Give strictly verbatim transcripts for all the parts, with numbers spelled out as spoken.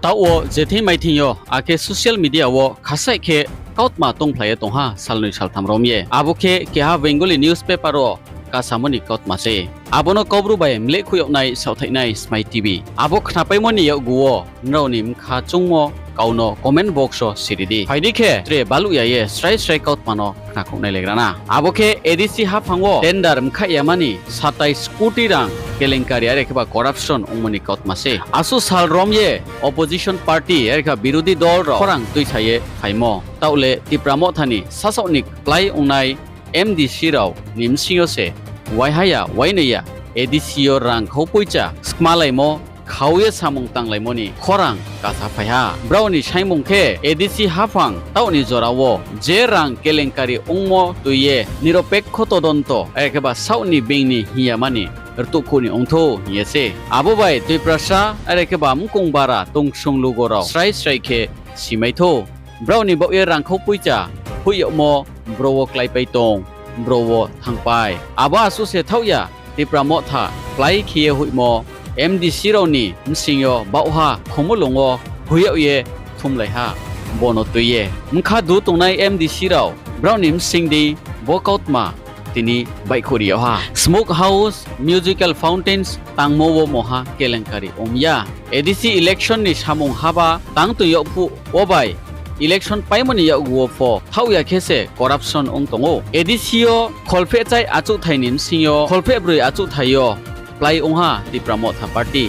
Taoh wo jething maithing yo, akhe social media wo khasaih khe kautma tongphlai ye tong ha, salnoi saltham rom ye. Abo khe keha Bengali newspaper wo kasamo ni kautma se. Abo no Kaubru bai mlehkhoih yag nai saohthaihnai Smai TV. Abo khnapaimo ni yakgu wo nrao ni bkha choungmo kau no comment box wo siri di. Phai di khe tre baluh ya ye srai srai kautma no khnakhouh nai legra na. Abo khe ADC haphang wo tender mkhaih yama ni satais koti rang kelenkari are khe ba corruption ongmo ni kautma se. Asuh sal rom ye opposition party are khe ba birodhi dol rao khorang tuisa ye phaimo. Taoh le Tipra Motha ni sasaoh ni kplái ongnai MDC rao ni bsing yo se waiha ya, wainoi ya, ADC yo rang khaupoicha skmalaimo, khau ye samung tanglaimo ni khorang kasa phai ha. Brao ni saingmung khe ADC haphang taoh ni jora wo je rang kelenkari ongmo tui ye niropekho todonto are khe ba saoh ni being ni hing yama ni rtuhkhuh ni ongthou hing ye se. Abo bai Tiprasa are khe ba mkong bara tongsong lugo rao srai srai khe simai thou. Brao ni baoh ye rang khaupoicha hoih yagmo bro wo kláipai tong, bro wo thanngpai. Abo asuh se thaoh ya, Tipra Motha kplái khe ye hoihmo MDC rao ni bsing yo baohha khomulung wo hoih yag ye thumlai ha. Bo no tui ye bkha du tongnai MDC rao brao ni bsing dei bo kautma tini baihkhouh ri yag ha. Smoke house, musical fountains tangmo wo mungha kelenkari ong ya. ADC election ni samung haba tang tong yag phuh wo bai election paimo ni yakgu wo pho thaoh ya khe se corruption ong tong ou. ADC yo kholphehchai achouhthai ni bsing yo kholphehbroi achouhthai yo kplái ong ha Tipra Motha party.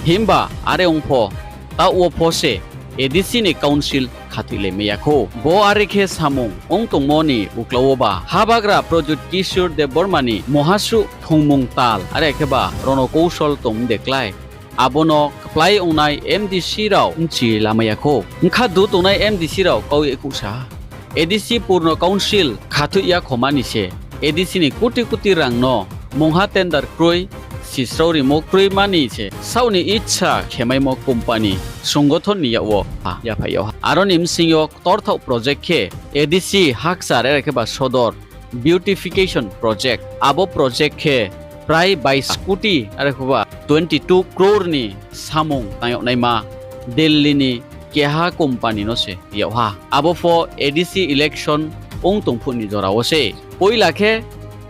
Himba are ong pho, taoh wo pho se ADC ni council khathoihlai mai ya khou. Bo are khe samung ong tongmo ni uklau wo ba habagra Pradyut Kishore Debbarma ni mungha suh thungmung tal are khe ba ronokousol tong de klái. Abo no kplái ongnai MDC rao bchi lamai ya khou. Bkha du tongnai MDC rao kau ye khouhsa ha. ADC purno council khathoih ya khoma ni se. ADC ni koti koti rang no mungha tender kroi, sisrao rimo kroima ni se saoh ni ichha khemaimo company, songothon ni yak wo yaphai yag ha. Aro ni bsing yo ktorthaoh project khe ADC hakchar are khe ba sodor beautification project. Abo project khe prai bais koti are khe ba twenty two crore ni samung tang yag naima Delhi ni keha company no se ri yag ha. Abo pho ADC election ong tong phuh ni jora wo se. Poila khe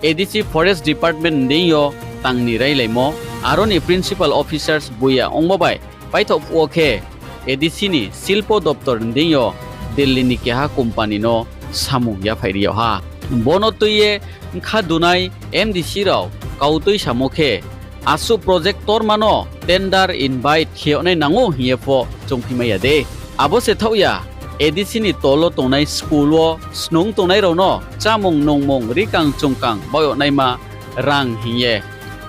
ADC Forest Department ni deing yo tang ni railaimo, aro ni principal officers buya ongmo bai paithaoh phuh wo khe ADC ni silpo doptor ni deing yo Delhi ni keha company no samung yaphai ri yag ha. Bo no tui ye bkha dunai MDC rao kau tuisamo khe, asuh project ktorma no tender invite khe yag nai nang ou hing ye pho choungphimai ya de. Abo se thaoh ya, ADC ni tol wo tongnai school wo snung tongnai rao no chámung nungmung rikang chungkang baoh yag naima rang hing ye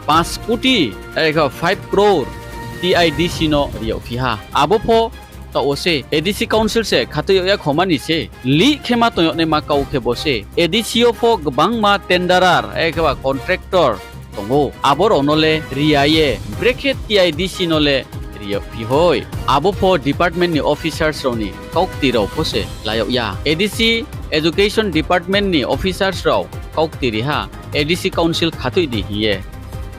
panch koti, are khe five crore TIDC no ri yagphi ha. Abo pho taoh wo se ADC council se khathoih yag ya khoma ni se. Lih khe ma tong yag naima kau khe bo se. ADC yo pho gbangma tenderer, are khe ba contractor tong ou. Abo rao no le ri ya ye, brekhe TIDC no le ri yagphi hoi. Abo pho department ni officers rao ni kaukti rao pho se la yag ya. ADC Education Department ni officers rao kaukti ri ha, ADC council khathoih di hing ye.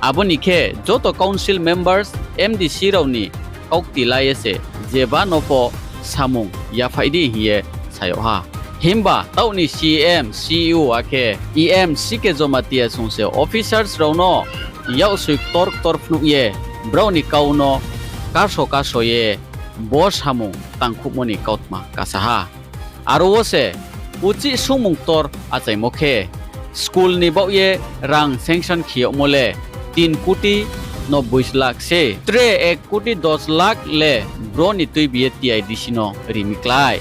Abo ni khe joto council members, MDC rao ni kaukti la ye se jeba no pho samung yaphai di hing ye sa yag ha. Himba taoh ni CEM, CEO akhe EM C K Jamatia song se officers rao no yaksoi ktor ktor phnuh ye brao ni kau no kaso kaso ye bo samung tangkhouhmo ni kautma kasa ha. Aro wo se uchih sungmung ktor achaimo khe, school ni baoh ye rang sanction khe yagmo le tin koti nobboi lakh se, tre ek koti dos lakh le bro ni tuibi ye TIDC no ri mi klái.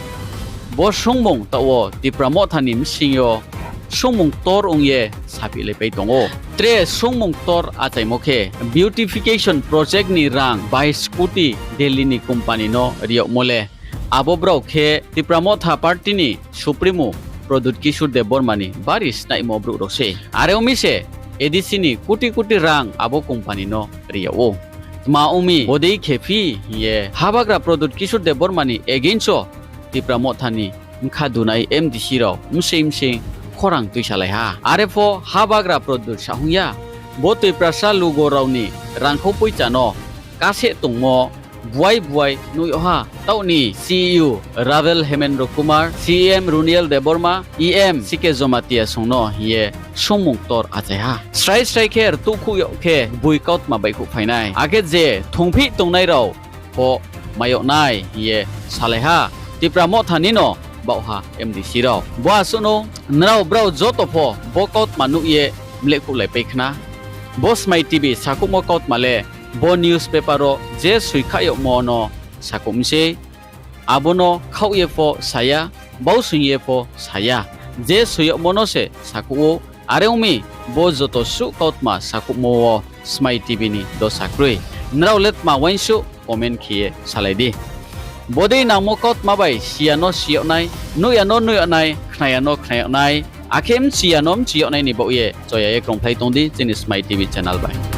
Bo sungmung taoh wo Tipra Motha ni bsing yo sungmung ktor ong ye saphihlaipai tong ou. Tre sungmung ktor achaimo khe beautification project ni rang bais koti Delhi ni company no ri yagmo le, abo brao khe Tipra Motha party ni supremo Pradyut Kishore Debbarma ni bari snaihmo brouh rao se. Are ong mi se ADC ni koti koti rang abo company no ri yag ou. Tma ong mi bodei khe phi hing ye habagra Pradyut Kishore Debbarma ni against wo Tipra Motha ni bkha dunai MDC rao bsing bsing khorang tuisalai ha. Are pho habagra Pradyut sa hung ya, bo Tiprasa lugo rao ni rangkhau poicha no kaseh tongmo buai buai nuh yag ha. Taoh ni C E O Ravel Hemendra Kumar, C E M Runiel Debbarma, E M C K Jamatia song no hing ye sungmung ktor achai ha. Srai srai khe rtuhkhouh yag khe boi kautma baihkhouh phai nai. Akhe je thungphih tongnai rao pho mai yag nai hing ye salai ha. Tipra Motha ni no baoh ha M D C rao. Bo asuh no nrao brao joto pho bo kautma nuh ye mlehkhouhlaipai khna. Bo Smai T V sakhouhmo kautma le bo newspaper wo je soi kha yagmo no sakhouh mi sei. Abo no khaoh ye pho sa ya, bausoing ye pho sa ya. Je soi yagmo no se sakhouh ou. Are ong mi, bo joto suh kautma sakhouhmo wo Smai T V ni dosa kroi. Nrao le tma uaingsouh comment khe ye salai di. Bodei nangmo kautma bai si ya no si yag nai, nuh ya no nuh yag nai, khna ya no khna yag nai, akhe mchi ya no mchi yag nai ni baoh ye choya ye krungphlai tong di chini Smai T V channel bai.